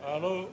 Alo.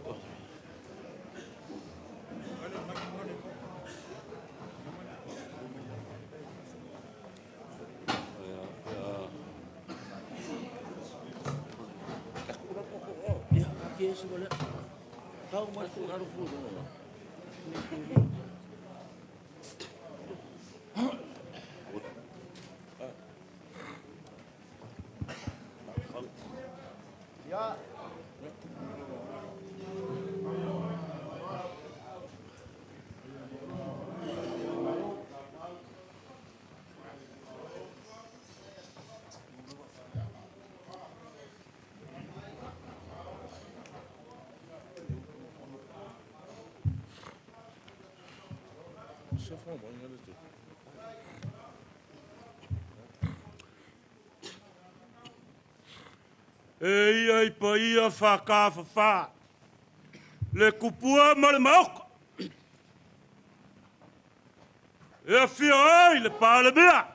E ia i paia faakafafa, le kupua ma le maota, e afio ai le Palemia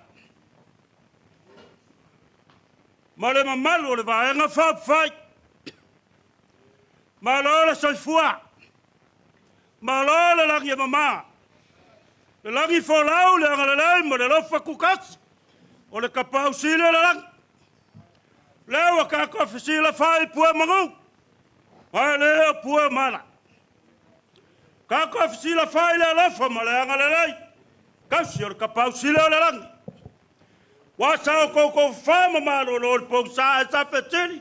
ma le mamalu o le Vaega Faaupufai. Malo le soifua, malo le lagi e mama, le lagi folau le agalelei ma le alofa tutasi o le Tapaau Sili i le lagi. O lea ua tatou fesilafai i pue o manu, ae le o pue o mala. Tatou fesilafai i le alofa ma le agalelei tausi o le Tapaau Sili o le lagi. Ua sa outou tofafa ma malolo i le pogisa ae sa fesili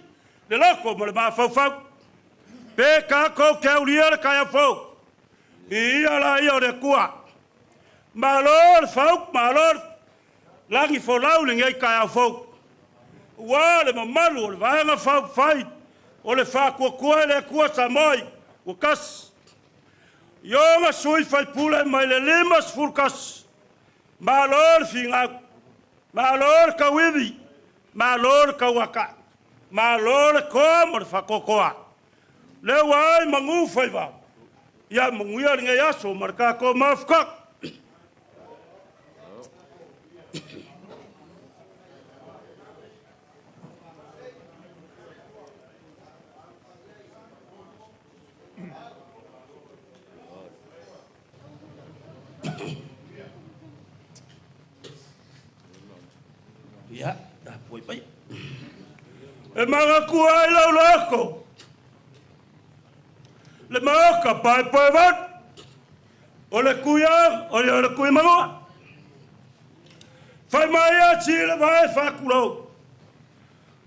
le loto ma le mafaufau, pe tatou te aulia le taeao fou. Viia laia o le Atua. Malo le fau, malo le lagifolau i lenei taeao fou, ua le mamalu o le Vaega Faaupufai o le Faatuatua i le Atua Samoa ua Tasi, i ona sui usufono mai le 51, malo le finau, malo le tauivi, malo le tauatai, malo le toa ma le faatoatoa. O lea ua ao i manu faiva, ia manuia lenei aso ma le tatou mafutaga. Ia, tapuai mai. E manatua ai lau loko, le maoka paepaevalu, o le tuia, o le tuimanua. Fai mai a si le vae faatulou,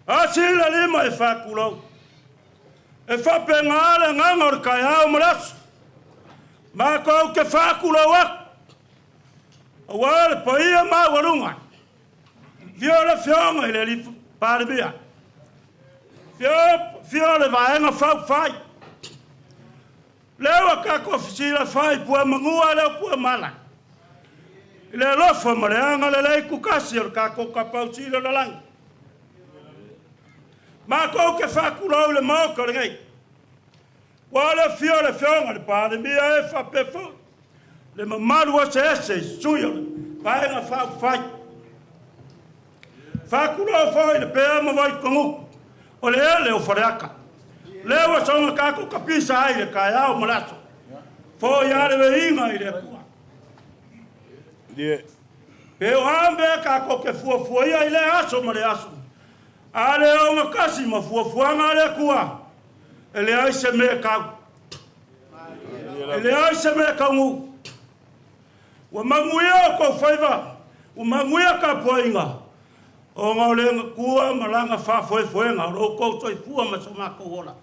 a si le lima e faatulou. E faapena le agaga o le taeao ma le aso. Matou te faatulou atu, aua le paia maualuga. Afio le Afioga i le Alii Palemia, afio le Vaega Faaupufai. Lea ua tatou fesilafai i pue manua le o pue mala. I le alofa ma le agalelei tutasi o le tatou Tapaau Sili o le lagi. Matou te faatulou i le Maota lenei. Ua le afio o le Afioga i le Palemia e faapea foi le mamalu eseese i sui o le Vaega Faaupufai. Faatulou foi i le pea ma Vaitogutu, o le ele o Faleata. Lea ua soga tatou tapisa ai le taeao ma le aso. Foi lava le veiga i le Atua. Pe o a mea tatou te fuafua ia i lea aso ma le aso, a le ogatasi ma fuafuaga a le Atua, e leai se mea tau. E leai se mea taunuu. Ua manuia o tou faiva, ua manuia tapuaiga, ona o le Atua ma lana faafoefoega o lo outou soifua ma so matou ola.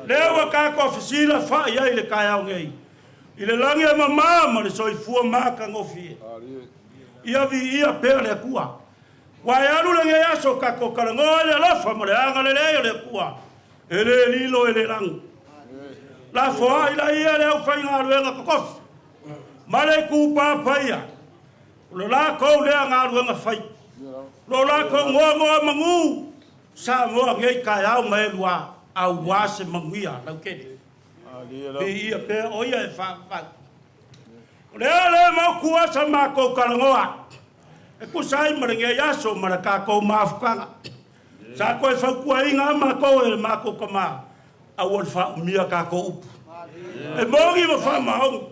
Lea ua tatou fesilafai ai i le taeao nei, i le lagi e mama ma le soifua matagofie. Ia viia pea le Atua. Ua e alu lenei aso tatou talanoa i le alofa ma le agalelei o le Atua, e le lilo e le lanu. Lafoai laia le aufaigaluega totofi ma le itupa paia, o le latou lea galuega fai. Lo latou goagoa manu, Samoa nei taeao ma e lua. Auā se manuia lautele. Viia pea o ia e faavavau. O le a lea maotua sa matou talanoa e tusa ai ma lenei aso ma le tatou mafutaga. Sa toe fautuaina lava matou e le matou tama, aua le faaumia tatou upu. E moni ma faamaoni,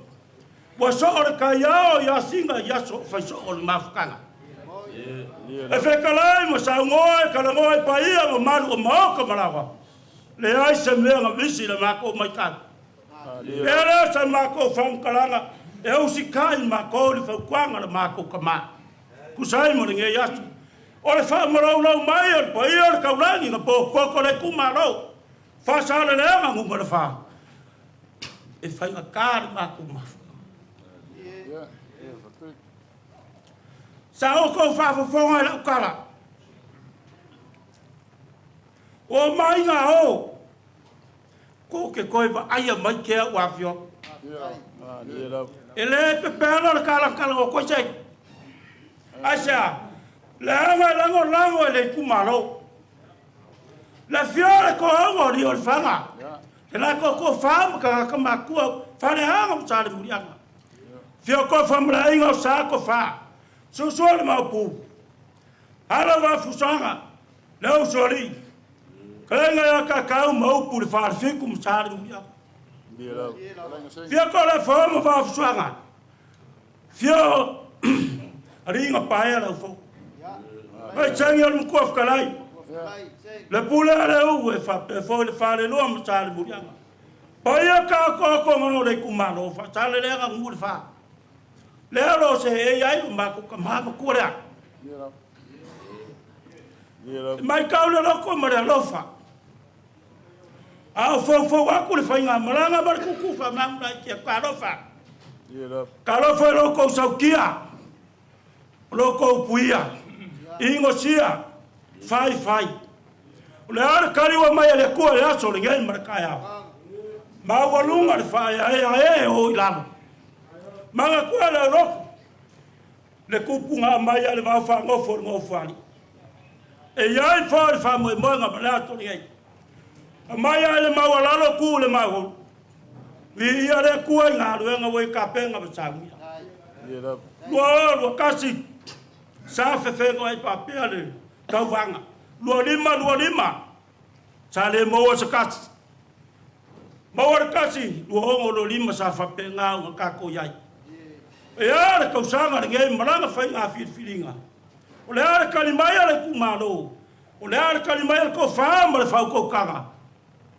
ua soo le taiao i Asiga i aso o fai soo o le mafutaga. E fetalai ma saunoa e talanoa i paia mamalu o Maota ma Laoa, leai se mea na misi i le matou matau. Pea lea o sa matou faamatalaga e usitai matou i le fautuaga a le matou tama. Tusa ai ma lenei aso, o le faamalaulau mai o le paia o le taulagi na potopoto le itumalo Faasaleleaga Nu.4, e faigata le matou mafuta. Sa outou faafofoga i lau tala, ua omai gao tou te toe vaaia mai ke au afioga. E le pepelo le talatala o koise. Aisea, leaga e lagolago e le itumalo. Le afio o le toaga o Lio o le Faga, le latou toafa ma tagata matua, Faleaga ma Salemuliaga. Afio Tofa ma le aiga o Sa Tofa, Susu le Maopu, Alo Vafusaga, le Usoalii, Kalega ia Kakau ma upu le Falefitu ma Salemuliaga. Fio Toleafoa ma Vafusaga, Fio Aliiga Paea lau fou. Mai sagi o le matua fetalai, le pule a le uu e faapea foi le falelua ma Salemuliaga. Paia taotootoga o le itumalo Faasaleleaga Nu.4. Lea o lo o seei ai lo matou tama matua lea. E matau le loto ma le alofa. A o foufou atu le faigamalaga ma le tutu faamagu laiti atu. Talofa. Talofa i lo outou sautia, o lo outou upuia, inosia, fai fai. O le a le tali ua mai a le Atua i le aso lenei ma le taeao. Maualuga le faaeaea e o i lalo. Manatua le alofa, le tupu na aumai a le vao faanofo o le Nofoalii. E i ai foi le faamoemoega ma le aso lenei. Aumai ai le maualalo tu i le maua. Viia le Atua i galuega ua i tapena ma saunia. 2021 sa fefegoai faapea le tauvaga. 2525 sa le maua se kasi. Maua le kasi 2025 sa faapena ona tatou i ai. E a le tausaga lenei ma lana faiga filifiliga? O le a le tali mai a le itumalo? O le a le tali mai a le tofa ma le faautautaga?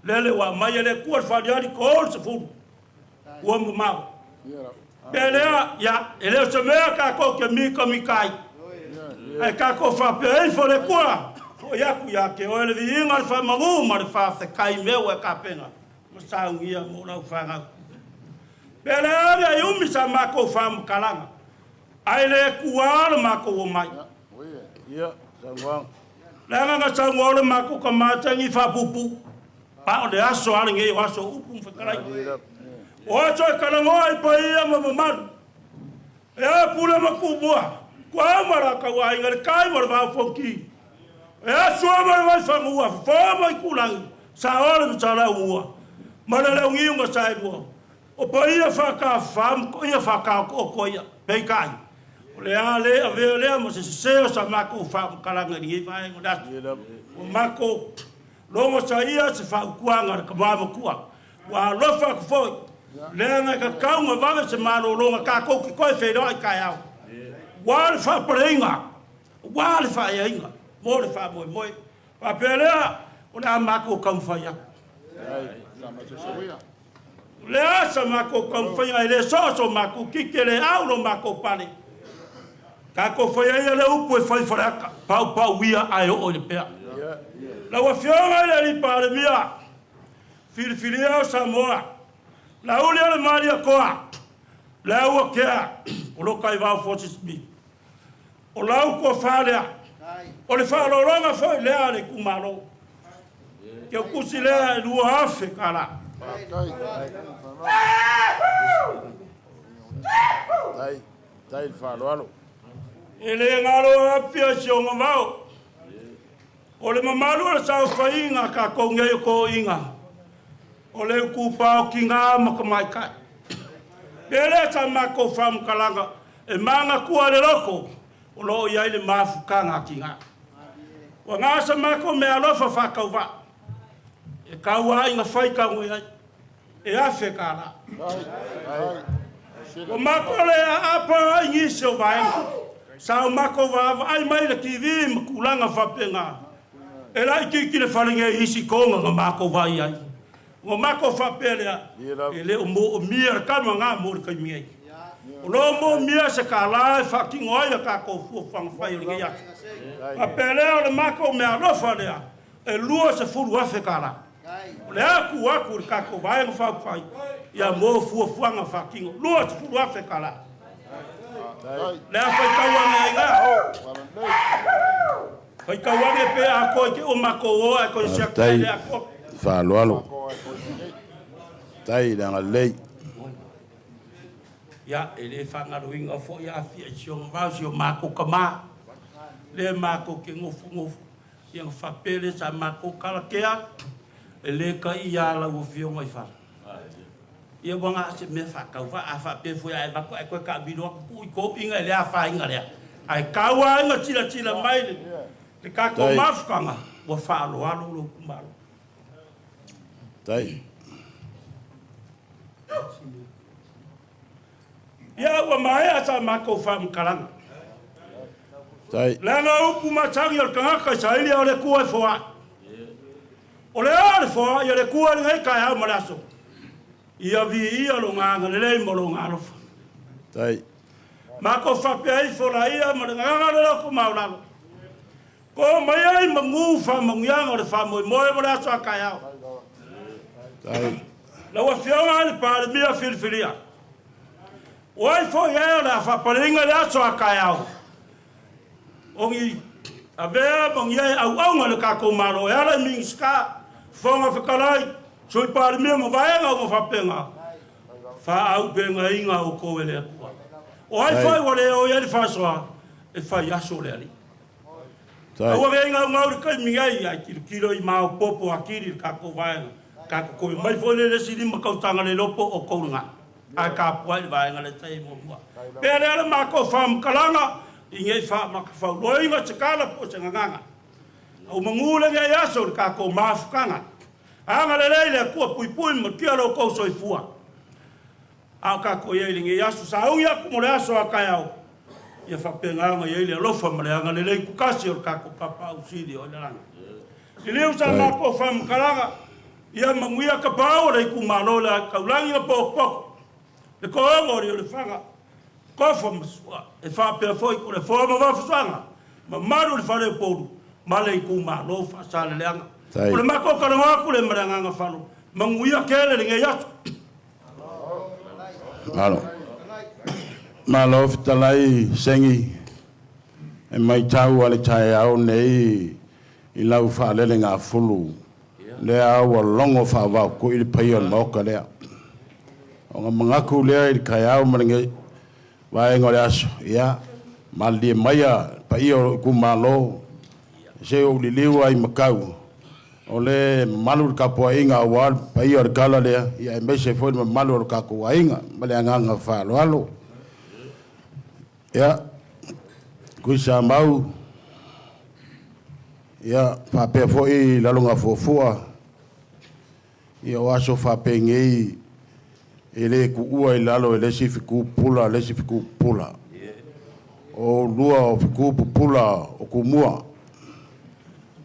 Lele ua aumai e le Atua le faaaliali 30 ua mamao. Pe lea, ia, e le o se mea tatou te mitamita ai. Ae tatou faapea ifo le Atua, foi atu ia te oe le viiga, le faamagu ma le faafetai i mea ua e tapena ma saunia mo lau fanau. Pe le ave ai umi sa matou faamatalaga, ae le tuā le matou omai. Leaga na saunoa le matou tama tagi faapuupuu, a o le aso lava lenei o aso o upu ma fetalaiga. O aso e talanoa ai paia ma mamalu. E a Pule ma Tumua, Tuau ma latou aiga, le tai ma le vao fonoti. E a Sua ma le Vaifanua, Fofoa ma Itulagi, Saole ma Saleaaumua ma le Launiu na Saelua. O paia faatafafa ma paia faataotooto ia. Peitai, o le a le avea lea ma se sese o sa matou faamatalaga i lenei vaega o le aso. Ua matou logo saia se fautuaga a le tama matua. Ua alofa atu foi, leaga e tatau ona vave se malologa tatou te toe feiloai taeao. Ua le faapaleiga, ua le faaeaina mo le faamoemoe. Faapea lea, o le a matou taumafai atu. O le a sa matou taumafaiga e le soo so matou titi e le au lo matou pale. Tatou faia ia le upu e fai Faleata, paupau ia ae oo i le pea. Lau Afioga i le Alii Palemia, filifilia o Samoa, Lauli o le Malietoa, le Auatea, o lo taivao Forces Me. O lau tofa lea, o le faaaloaloga foi lea a le itumalo. Ke tusi lea e 2,000 tala. E le galo afia si ona vao. O le mamalu o le saofaiga a tatou nei o toeaiina, o le itupa o tina ma tamaitai. Pe lea sa matou faamatalaga e manatua le loto o lo o i ai le mafutaga a tina. Ua na sa matou meaalofa faatauvaa, e tau lava ina fai tanu i ai, e $1,000. Ua matou le aapa ai nisi o vaega, sa o matou vaavaai mai i le TV ma tulaga faapena, e laitiiti le fale nei i isi toga na matou vaai ai. Ua matou faapea lea, e le o moomia le tama na mo le taimi nei. O lo o moomia se $1 e faatino ai a tatou fuafuaga fai o lenei aso. Faapea lea o le matou meaalofa lea, e $20,000. O le atu atu i le tatou Vaega Faaupufai, ia mo fuafuaga faatino, $20,000. Le a faitau ane ai na? Faitau ane pe atoa i te o matou o ae toe siaki Faafetai le atoa. Faaaloalo. Faafetai le agalelei. Ia, e le faagaloina foi Afia i si ona vao, si o matou tama. Le matou te nofonofo. Ia na faapea lea sa matou kalatea, e le taia lau afioga i fala. Ia ua na se mea faatauvaa, a faapea foi a e avatu ae toe taamilo atu tuu i toeaiina e le afaina lea. Ae tau lava ina silasila mai le tatou Tai. mafutaga, ua faaaloalo lou itumalo. Tai. Ia ua maea sa matou faamatalaga. Tai. Leaga upu masani o le tagata i saili o le Atua e foai. O le a le foai o le Atua i lenei taeao ma le aso. Ia viia lona agalelei ma lona alofa. Tai. Matou faapea ifo laia ma le gagaga le loko maulalo. Ko mai ai magu faamanuiaga o le faamoemoe mo le aso a taeao. Tai. Lau afioga i le Palemia filifilia. O ai foi e o le a faapaleina le aso a taeao. Ogi avea ma ni ai auauga le tatou Malo e ala i Minisita, Fofoga Fetalai, Sui Palemia ma vaega uma faapena, faaaupegaina outou e le Atua. O ai Tai. foi ua le o i ai le faasoa, e fai aso le Alii. Tai. Aua nei gaugau le taimi nei, ai tilotilo i maopoopo atili le tatou vaega. Tatou toe mai foi le isi 5 tausaga le iloa po o outou lena. Ae tapuai le vaega lea sa i ai muamua. Pea lea le matou faamatalaga, i nei faamatafauloaina se tala po o se gagana. Au magu lenei aso le tatou mafutaga. Agalelei le Atua puipui ma malutia lo outou soifua. A o tatou i ai i lenei aso, saui atu mo le aso a taeao, ia faapena ona i ai le alofa ma le agalelei tutasi o le tatou Tapaau Sili o i le lagi. Liliu sa matou faamatalaga, ia manuia kapau o le itumalo le taulagi ma potopoto, le toega o le Lefaga, kofa ma sua, e faapea foi ko le foa ma vafasaga, mamalu le fale o Upolu, ma le itumalo Faasaleleaga. Tai. O le matou talanoa atu le ma le agaga faaaloalo, manuia tele lenei aso. Malo. Malo fetalai Segi e matau a le taeao nei i lau faalelegafulu lea ua logo faavaokoi le paia o le Maota lea. Ona manatu lea i le taeao ma lenei vaega o le aso, ia, malilie maia le paia o lou itumalo, se ou liliu ai matau, o le mamalu le tapuaiga aua le paia o le tala lea, ia aemaise foi le mamalu o le tatou aiga ma le agaga faaaloalo. Ia, Tuisamau, ia, faapea foi Lalogafuafua, ia o aso faapenei e le tuua i lalo e le isi fetu pupula le isi fetu pupula. O lua o fetu pupula o Tumua.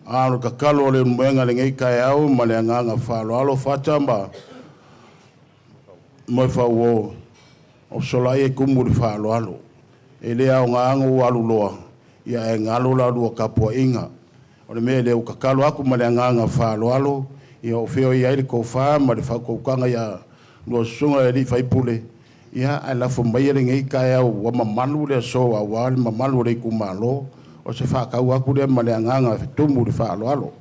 A o le tatalo a le Leulumoega i lenei taeao ma le agaga faaaloalo Fata ma Moefauo o fesolai e tumu i le faaaloalo. E le aoga ona ou alu loa, ia ae galo la lua tapuaiga. O le mea lea ua tatalo atu ma le agaga faaaloalo, ia o fea o i ai le tofa ma le faautautaga ia lua susuga i alii faipule, ia ae lafo maia lenei taeao ua mamalu le aso aua le mamalu o le itumalo. O se faatau atu lea ma le agaga fetumu i le faaaloalo.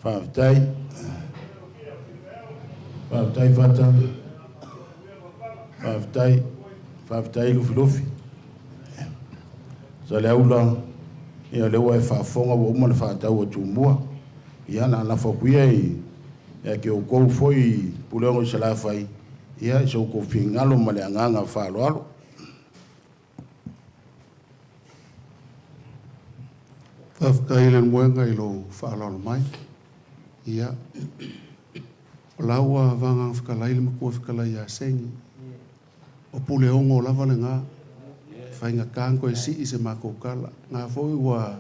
Faafetai. Faafetai Fata. Faafetai, faafetai Lufilufi. Saleaula, ia lea ua e faafofoga ua uma ona faatau a Tumua. Ia na lafo atu ia ia te outou foi Puleono i Salafai, ia i so outou finagalo ma le agaga faaaloalo. Faafetai i Leulumoega i lou faaaloalo mai. Ia, o la ua vagafetalai le matua fetalai ia Seni. O Puleono lava lena. E faigata ona toe sii se matou tala. Na foi ua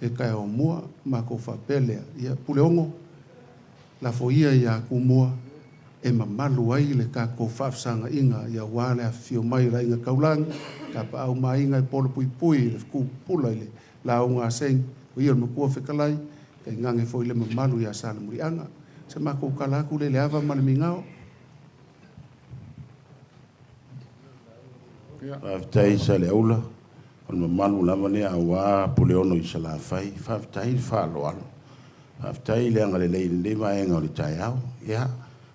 e taeao mua matou faapea lea, ia Puleono, lafo ia ia Tumua e mamalu ai le tatou faafesagaiga aua le afifio mai o le Aiga Taulagi, Tapaau ma Aiga e polopuipui i le fetu pupula i le lauga a Seni, o ia o le matua fetalai, tainane foi le mamalu ia Salemuliaga. Se matou tala atu lea i le ava ma le migao. Faafetai Saleaula, o le mamalu lava lea aua Puleono i Salafai. Faafetai le faaaloalo, faafetai le agalelei i lenei vaega o le taeao. Ia,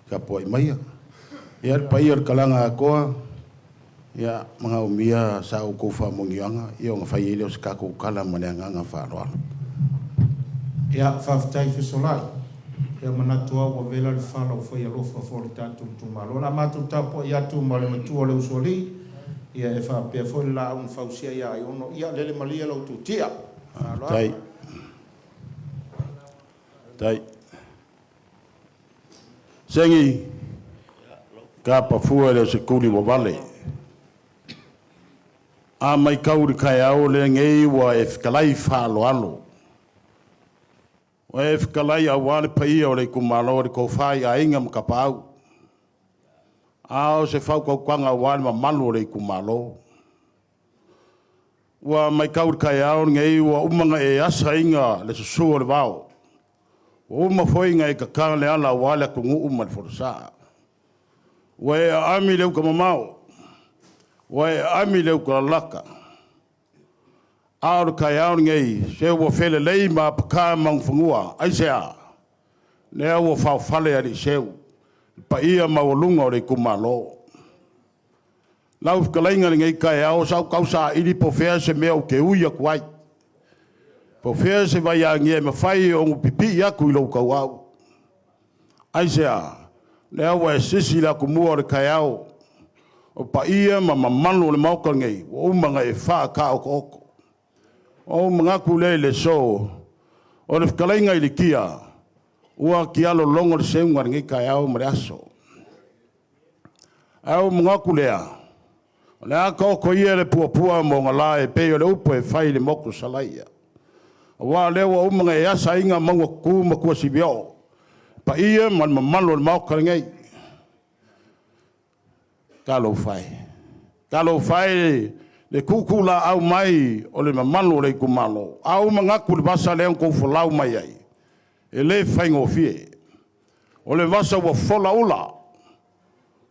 tapuai maia. Ia, le paia o le Kalaga atoa, ia, manaomia sa outou faamanuiaga, ia ona fai ai lea o se tatou tala ma le agaga faaaloalo. Ia, faafetai Fesolai. Ia manatu lava ua vela le fala ua fai alofa foi i le tatou itumalo. O le a matou tapuai atu ma le matua o le Usoalii, ia e faapea foi le Laau na Fausia ia Aiono. Ia lele malie lo outou tia. Tai. Tai. Segi, kapafua le o se kuli ua vale. A mai kau le taeao lenei ua e fetalai faaaloalo. Ua e fetalai aua le paia o le itumalo o le tofa i Aiga ma Tapaau. A o se faautautaga aua le mamalu o le itumalo. Ua matau i le taeao lenei ua uma ona e asaina le susu o le vao. Ua uma foi ona e tata le ala aua le atunuu ma le folasa. Ua e aami le uta mamao, ua e aami le uta lalata. A o le taeao lenei, se ua felelei ma apaka maugafanua. Aisea? Lea ua faofale aliiseu, le paia maualuga o le itumalo. Lau fetalaiga i lenei taeao, sa ou tausaili po o fea se mea ou te ui atu ai, po o fea se vaiagia e mafai ona pipii atu i lou tauau. Aisea? Lea ua e sisi le atumua o le taeao, o paia ma mamalu o le Maota lenei, ua uma ona e faataotooto. Ona ou manatu lea i le aso, o le fetalaiga i le Tia, ua tialologo le seuga i lenei taeao ma le aso. Ae ua ou manatu lea, o le a taoto ia le puapua ma ona lae e pei o le upu e fai i le motu o Salaia. Aua o lea ua uma ona e asaina mauga tutu ma tuasivi oo, paia ma le mamalu o le Maota lenei. Talofa e! Talofa e le tuutuulaau mai o le mamalu o le itumalo. A ou manatu i le vasa lea na outou folau mai ai, e le faigofie. O le vasa ua folaula,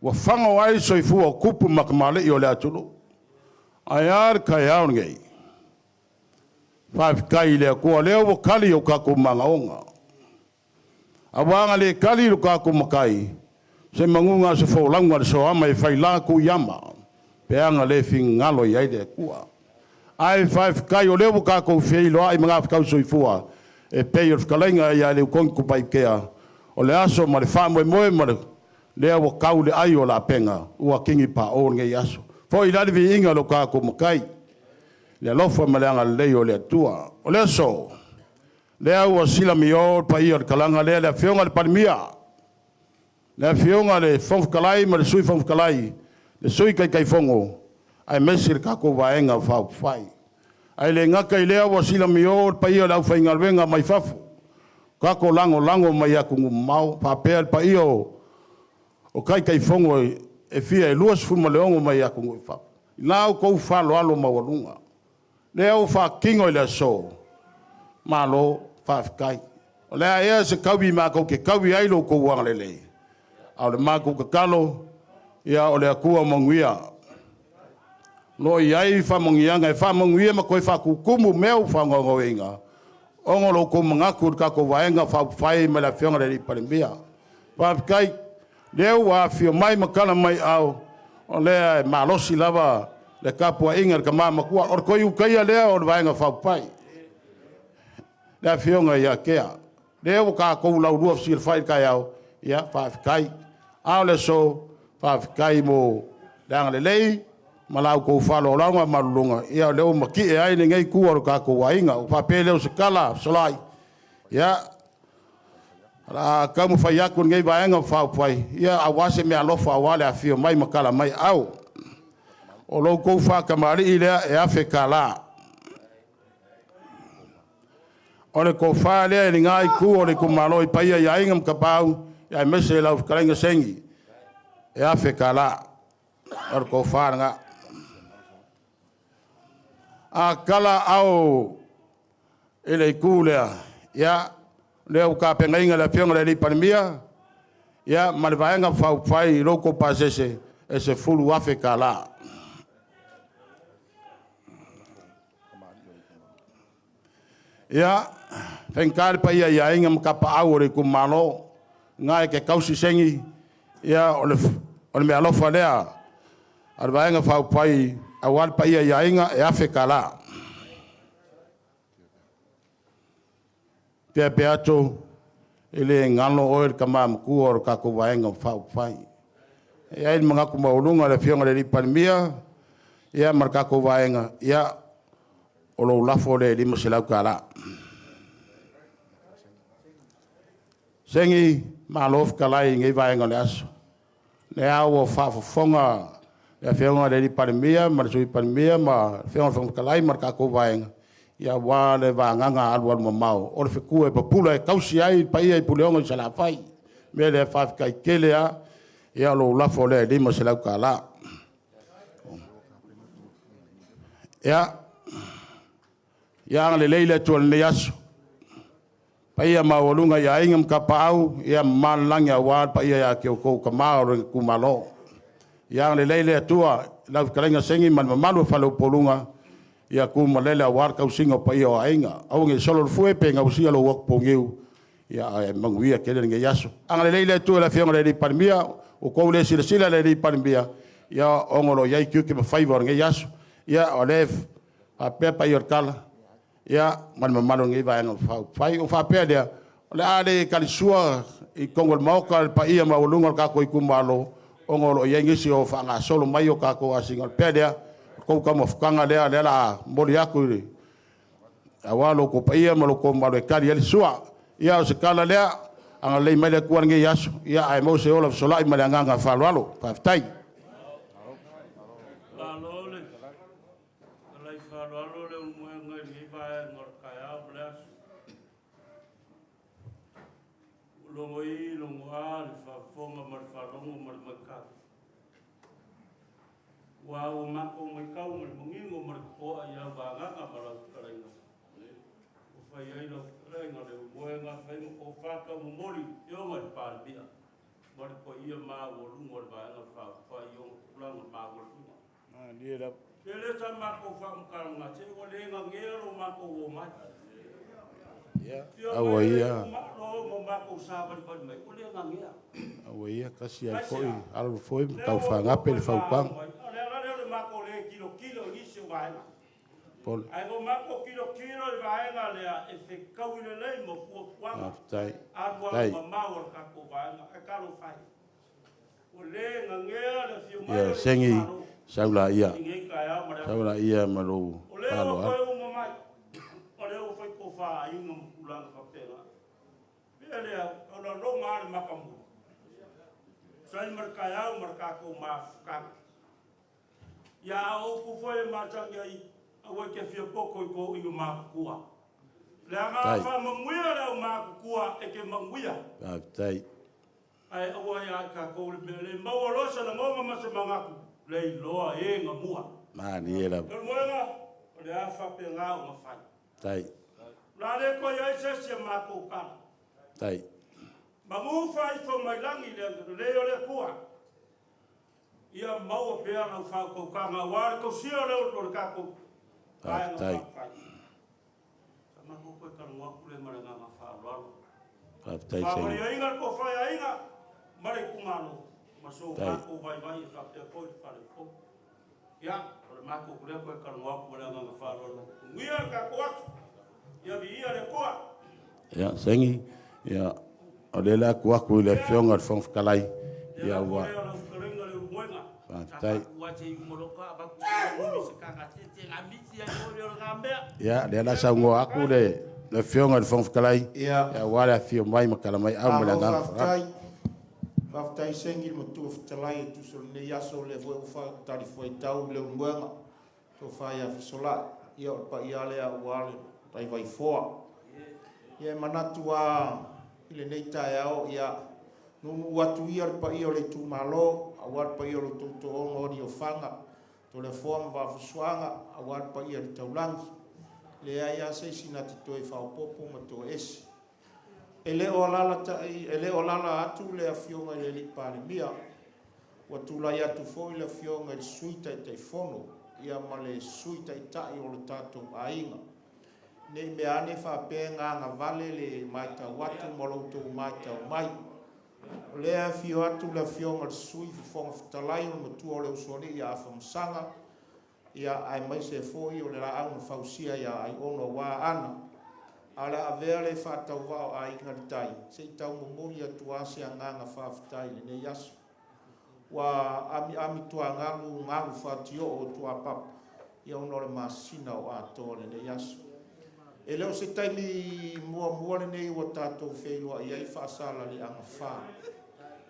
ua fano ai soifua o tupu ma tamalii o le atunuu. Ae a le taeao lenei? Faafetai i le Atua o lea ua tali o tatou manaoga. Aua a na le tali lo tatou Matai, se manu na o se folauga a le soama e faila tuiama pe a na le finagalo i ai le Atua. Ae faafetai o lea ua tatou feiloai magafetau soifua e pei o le fetalaiga ia Leutogi Tupaitea, o le aso ma le faamoemoe ma le lea ua tau le ai o lapega ua tagipao lenei aso. Foi la le viiga o lo tatou Matai, le alofa ma le agalelei o le Atua. O le aso, lea ua silamio le paia o le talaga lea, le Afioga i le Palemia, le Afioga i le Fofoga Fetalai ma le Sui Fofoga Fetalai, le Sui Taitaifono, aemaise le tatou Vaega Faaupufai. Ae le gata i lea ua silamio le paia o le aufaigaluega mai fafo, tatou lagolago mai atunuu mamao, faapea le paia o Taitaifono e fia e 26 mai atunuu i fafo. I la outou faaaloalo maualuga, lea ua faatino i le aso, malo faafetai. O le a ea se taui matou te taui ai lo outou agalelei, a o le matou tatalo, ia o le Atua manuia. O lo o i ai faamanuiaga e faamanuia ma toe faatutumu mea ua faagaogoina, ona o lo outou manatu i le tatou Vaega Faaupufai ma le Afioga i le Palemia. Faafetai, lea ua afifio mai ma tala mai aao, O lea e malosi lava le tapuaiga i le tama matua. O le toe Utaia lea o le Vaega Faaupufai, le Afioga ia Tea. Lea ua tatou laulua fesilafai i le taeao, ia faafetai. A o le aso, faafetai mo le agalelei ma la outou faaaloalo ma maualuluga, ia o lea ua matie ai lenei itu o le tatou aiga. Ona faapea lea o se tala, Fesolai, ia, o le a taumafai atu lenei Vaega Faaupufai, ia aua se meaalofa aua le afifio mai ma tala mai aao. O lo outou faatamalii lea e $1,000. O le tofa lea i lena itu o le itumalo i le paia i Aiga ma Tapaau, aemaise lau fetalaiga Segi, e $1,000. O le tofa lena. A tala aao i le itu lea, ia, o lea ua tapenaina e le Afioga i le Palemia ia ma le Vaega Faaupufai i lo outou pasese e $10,000. Ia, e faigata le paia i Aiga ma Tapaau o le itumalo, lena e te tausi Segi, ia o le meaalofa lea a le Vaega Faaupufai aua le paia i aiga, e $1,000. Tea Peato, e le galo oe le tama matua o le tatou Vaega Faaupufai. E i ai le manatu maualuga i le Afioga i le Palemia ma le tatou Vaega, ia, o lou lafo lea e $500. Segi, malo fetalai i lenei vaega o le aso. O lea ua faafofoga le Afioga i le Palemia ma le Sui Palemia ma le Afioga i le Fofoga Fetalai ma le tatou Vaega, aua le vagaga alualumamao o le fetu e pupula e tausi ai le paia i Puleono i Salafai. O le mea lea, faafetai tele lava. Ia o lou lafo lea e $500. Ia, ia agalelei le Atua i lenei aso, le paia maualuga i Aiga ma Tapaau ma le lagi aua le paia ia te outou tama o le itumalo. Ia agalelei le Atua i lau fetalaiga Segi ma le mamalu o faleupoluga, ia tumalele aua le tausiga o paia o aiga. Aua ne i solo le fue pe gausia lou atu pouniu, ae manuia tele lenei aso. Agalelei le Atua i le Afioga i le Palemia, ua outou le silasila i le Palemia, ona o lo o i ai tiute ma faiva o lenei aso. Ia o lea e faapea paia o le tala, ia ma le mamalu o lenei Vaega Faaupufai. Ona faapea lea, o le a le talisua i totonu o le Maota le paia maualuga o le tatou itumalo, ona o lo o i ai nisi o faagasolo mai o tatou asiga. Ona faapea lea, o le tou taumafataga lea o le a momoli atu aua lo outou paia ma lo outou mamalu e tali ai le sua. Ia o se tala lea, agalelei mai le Atua i lenei aso, ae maua se ola fesolai ma le agaga faaaloalo. Faafetai. Malo le talai faaaloalo Leulumoega i lenei vaega o le taeao ma le aso. Ua logo i, logo a le faafofoga ma le faalogo ma le matau. Ua ua matou matau ma le manino ma le totoa i lau agaga ma lau fetalaiga. Ua fai ai lau fetalaiga Leulumoega fai ma tofa taumomoli i le Afioga i le Palemia ma le paia maualuga o le Vaega Faaupufai i ona tulaga maualuga. Se le sa matou faamatalaga, se ua le gagea lo matou omai. Fia Aua mai le ia, itumalo ma matou savalivali mai, ua le gagea. Aua ia, tasi ai Aisea? foi, alo foi ma Lea tau ua outou faagape le toe fautuaga. maua mai. O le ala lea o le matou le tilotilo i nisi o vaega. Pole. Ae ua matou tilotilo i vaega lea e fetaui lelei ma fuafuaga Faafetai. alualu Tai. mamao a le tatou vaega. Ae talofa e, ua le gagea le afio mai Ia o le Segi, itumalo sau laia, i lenei taeao ma le sau aso. laia ma lou O lea ua faaaloalo. toe uma mai, o lea ua fai tofa aiga ma tulaga faapena. Mea lea, o la loma lava le matamua. Sai ma le taeao ma le tatou mafutaga. Ia a o upu foi e masani ai, aua e te fia poto i to io matutua. Leaga a Tai. faamanuia le au matutua e te manuia. Faafetai. Ae aua ia i tatou le mea le maua loa se lagona ma se manatu, le iloa e gamua. Malie lava. Leulumoega, o le a faapena ona fai. Tai. O le a le toe i ai se isi a matou tala. Tai. Manu faaifo mai lagi le agalelei o le Atua. Ia maua pea lau faautautaga aua le tausia o le o le tatou Vaega Faafetai. Faaupufai. Sa matou toe talanoa atu lea ma le agaga faaaloalo. Faafetai Segi. Faamaliaina le tofa i aiga ma le itumalo. Ma so matou vaivai e faapea foi le faleupolu. Ia, o le matou lea toe talanoa atu ma le agaga faaaloalo. Manuia le tatou aso. Ia viia le Atua. Ia, Segi, ia, o lea o le a tuu atu i le Afioga i le Fofoga Fetalai, ia ua... Faafetai. Ia, lea o le a saunoa atu le Afioga i le Fofoga Fetalai, Ia, aua le afio mai ma tala mai au ma le malo agaga faafetai. faaaloalo. Faafetai Segi le matua fetalai e tusa o lenei aso, o lea foi ua faatalifuaitau i le uluega tofa ia Fesolai. Ia o le paia lea aua le tai Vaifoa. Ia e manatu lava i lenei taeao, ia nuunuu atu ia le paia o le itumalo, aua le paia o lo outou toaono o Aliofaga, Toleafoa ma Vaafusuaga, aua le paia i le taulagi. E leai lava se isi na te toe faaopoopo ma toe ese. E le o alaalatai, e le o alaala atu le Afioga i le Palemia, ua tulai atu foi le Afioga i le Sui Taitaifono, ia ma le Sui Taitai o le tatou aiga. Ne i mea ane faapea e gagavale le matau atu ma lo outou matau mai. O lea e afio atu le Afioga i le Sui Fofoga Fetalai, o le matua o le Usoalii ia Afamasaga, ia aemaise foi o le Laau na Fausia ia Aiono aua Aana. Ae o le a avea le faatauvaa o Aiga i le Tai se i taumomoli atu lava se agaga faafetai i lenei aso. Ua amiami tuagalu galu fatioo o tuapapa, ia ona o le masina o atoa i lenei aso. E le o se taimi muamua lenei ua tatou feiloai ai Faasaleleaga 4.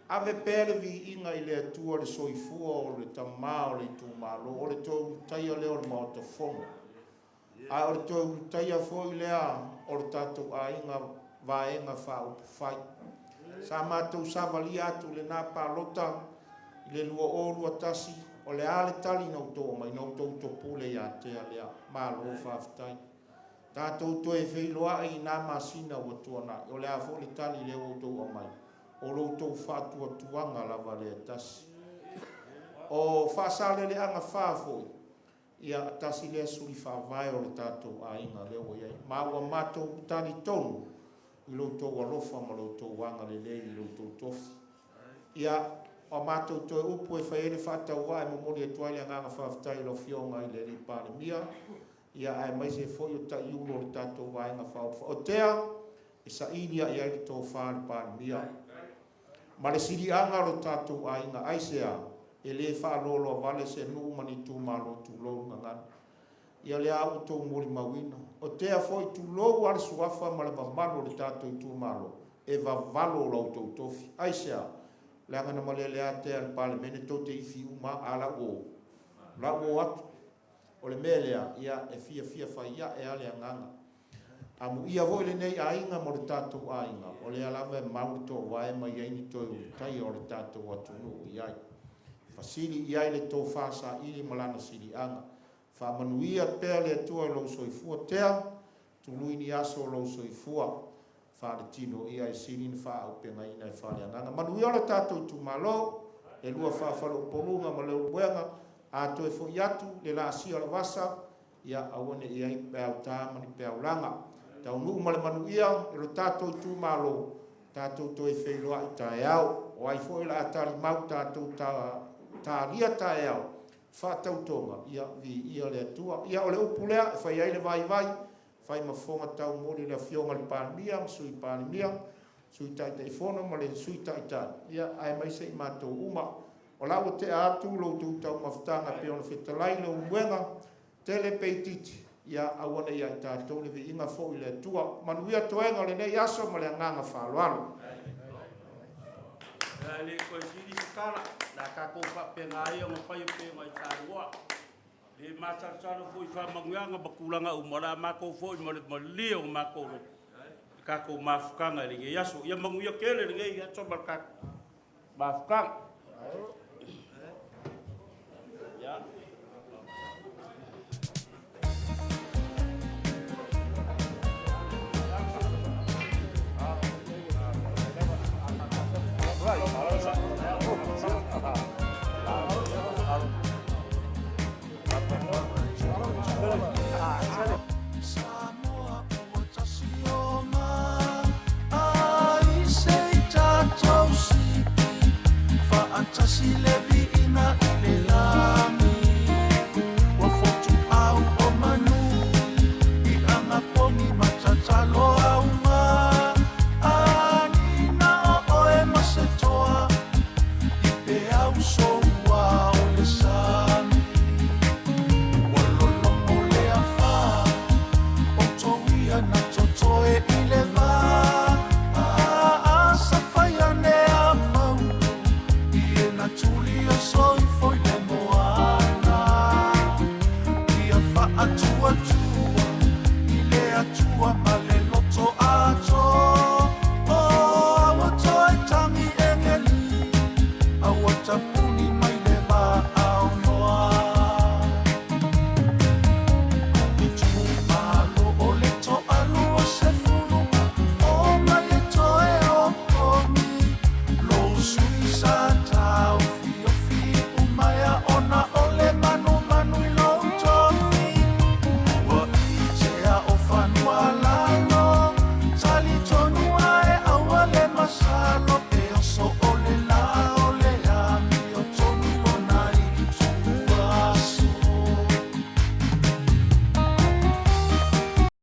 Ave pea le viiga i le Atua le soifua o le tama o le itumalo, o le toe ulutaia lea o le Maota Fono. A o le toe ulutaia foi lea o le tatou aiga Vaega Faaupufai. Sa matou savalia atu i lena palota i le 2021, o le a le tali na outou aumai, na outou topule ia Tea lea. Malo faafetai. Tatou toe feiloai i na masina ua tuanai, o le a foi le tali lea ua outou aumai, o lo outou faatuatuaga lava lea e tasi. O Faasaleleaga 4 foi, ia tasi lea suli faavae o le tatou aiga lea ua i ai. Ma ua matou talitonu i lo outou alofa ma lo outou agalelei i lo outou tofi. Ia, o matou toe upu e fai ai le faatauvaa e momoli atu ai le agaga faafetai i lau Afioga i le Palemia, ia aemaise foi o taiulu o le tatou Vaega Faaupufai. O Tea e saili ai ai le tofa a le Palemia ma le siliaga o le tatou aiga, aisea e le faaloaloa vale se nuu ma ni itumalo, tulou gagana. Ia lea ua outou molimauina. O Tea foi, tulou lava le suafa ma le mamalu o le tatou itumalo, e vavalo lo outou tofi. Aisea? Leaga na malele a Tea i le Palemene, tou te ifi uma a lau o atu. O le mea lea, ia e fiafia fai ae lava le agaga. Amuia foi lenei aiga ma le tatou aiga, o lea lava e mau le toovae ma i ai ni toe ulutaia o le tatou atunuu i ai. Fasili i ai le tofa saili ma lana siliaga. Faamanuia pea le Atua i lou soifua Tea, tului ni aso o lou soifua, faaletino ia e sili na faaaupegaina e faaleagaga. Manuia lo tatou itumalo, e lua faafaleupoluga ma le uluega, a toe foi atu le laasia o le vasa, ia aua ne i ai peau ta ma ni peau laga. Taunuu ma le manuia i lo tatou itumalo, tatou toe feiloai taeao. O ai foi o le a talimau tatou talia taeao, faatautoga, ia viia le Atua. Ia o le upu lea e fai ai le vaivai, fai ma fofoga taumoli le Afioga i le Palemia ma Sui Palemia, Sui Taitaifono ma le Sui Taitai, ia aemaise i matou uma. O la ua tea atu lo outou taumafataga e pei ona fetalai le uluega, tele pe itiiti, ia aua ne i ia i tatou le viiga foi i le Atua. Manuia toega o lenei aso ma le agaga faaaloalo. E le toe sili se tala, o le a tatou faapena ia ona fai e pei ona e saunoa. E le masalosalo foi i faamanuiaga ma tulaga uma, o le a matou foi ma le malie o matou loto i tatou mafutaga i lenei aso. Ia manuia tele lenei aso ma le tatou mafutaga. Yeah. Samoa ua tasi o ma ai se tatou siki faatasi. Tasi le viiga i le lagi, Ua fotuau o manu, I agapogi ma tatalo auga, Anina o oe ma se toa, I peau soua o le sami. Ua lologo le afā, O touia na totoe i le vā, Asa fai ane a mau, I e na tuli o soifo i le moana. Ia faatuatua i le Atua.